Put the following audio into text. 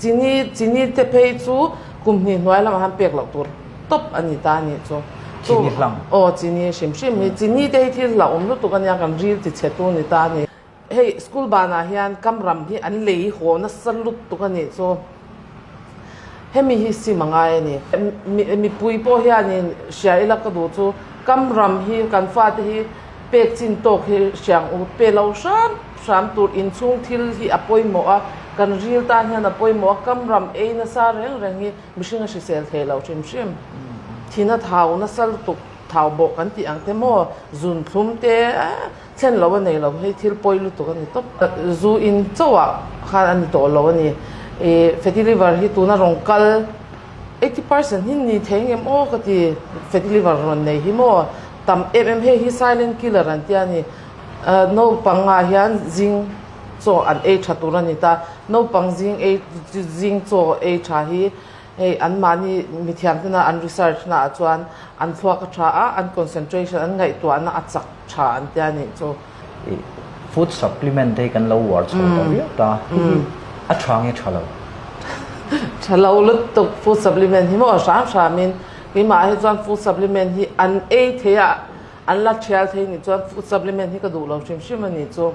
Chini, chini te phei chu kum hnih hnuai lamah khan pek loh tur tawp a ni ta a nih chu. Chini hlang. Aw, chini hrim hrim hi. Chini te hi thil hlauhawm lutuk a nia, kan ril ti chhe tu ni ta a ni. Hei school banah hian kam ram hi an lei haw nasa lutuk a nih chu. Hemi hi sim a ngai a ni. Mipui pawh hianin hria ila ka duh chu kam ram hi kan fate hi pek chin tawk hi hriang u pe lo hram hram tur inchhung thil hi a pawimawh a, kan ril tan hian a pawimawh a, kam ram ei nasa reng reng hi mihring a hrisel thei lo hrim hrim. Thina thau nasa lutuk thau bawh kan tih ang te maw zunthlum te. Thlen lo a nei lo, hei thil pawi lutuk a ni tawp. Zu in chauhah khan a ni tawh lo a ni. Ih fatty liver hi tuna rawn kal 80% hi ni thei ngem aw ka ti. Fatty liver rawn nei hi maw tam em em hei hi silent killer an tia a ni. Naupang ah hian zing chaw an ei tha tur a ni ta. Naupang zing ei zing chaw ei tha hi Hei anmahni mithiam tena an research na ah chuan an thluak a tha a, an concentration, an ngaihtuahna a chak tha an tia nih chu. I food supplement te hi kan lo uar chho ta viau ta, hei hi a tha nge tha lo? Tha lo lutuk food supplement hi maw hram hram in keimah hi chuan food supplement hi an ei thei a, an la thial thei nih chuan food supplement hi ka duh lo hrim hrim a nih chu.